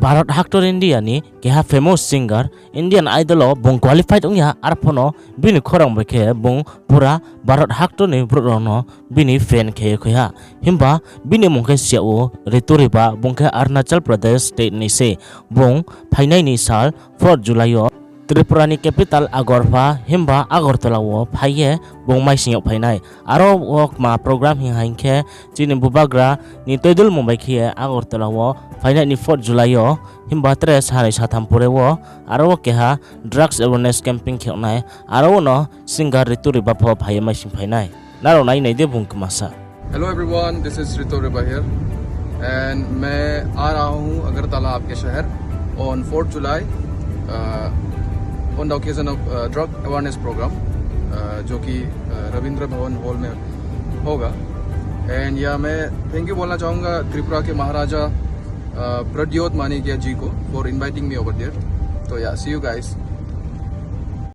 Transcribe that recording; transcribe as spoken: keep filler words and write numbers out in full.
Bharat haktor India ni keha famous singer, Indian Idol wo bung qualified ong ya, arphuh no bini khorang bai khe bung pura Bharat haktor ni brouh rao no bini fan khe ye khui ha. Himba bini mmung khe si yag ou Ritu Riba, bung khe Arunachal Pradesh state ni se. Bung phainai ni sal fourth July yo Tripura ni capital Agartala, himba Agartala wo phai ye bung maising yag phai nai. Aro wo kma program hing ha hing khe, chini bubagra ni toidulmung bai khe ye Agartala wo phainai ni fourth July yo, himba tre sanoi satham pore wo, aro wo keha drugs awareness campaign khe yag nai, aro wo no singer Ritu Riba pho phai ye maising phai nai. Nrao nai nai di bung kma sa. Hello everyone, this is Ritu Riba here, and मैं आ रहा हूँ अगरतला आपके शहर on fourth July, uh, on the occasion of, uh, drug awareness program, uh, जो कि, uh, रविंद्र भवन हॉल में होगा। And या मैं thank you बोलना चाहूँगा त्रिपुरा के महाराजा, uh, प्रद्योत माणिक्य जी को for inviting me over there। तो या, see you guys।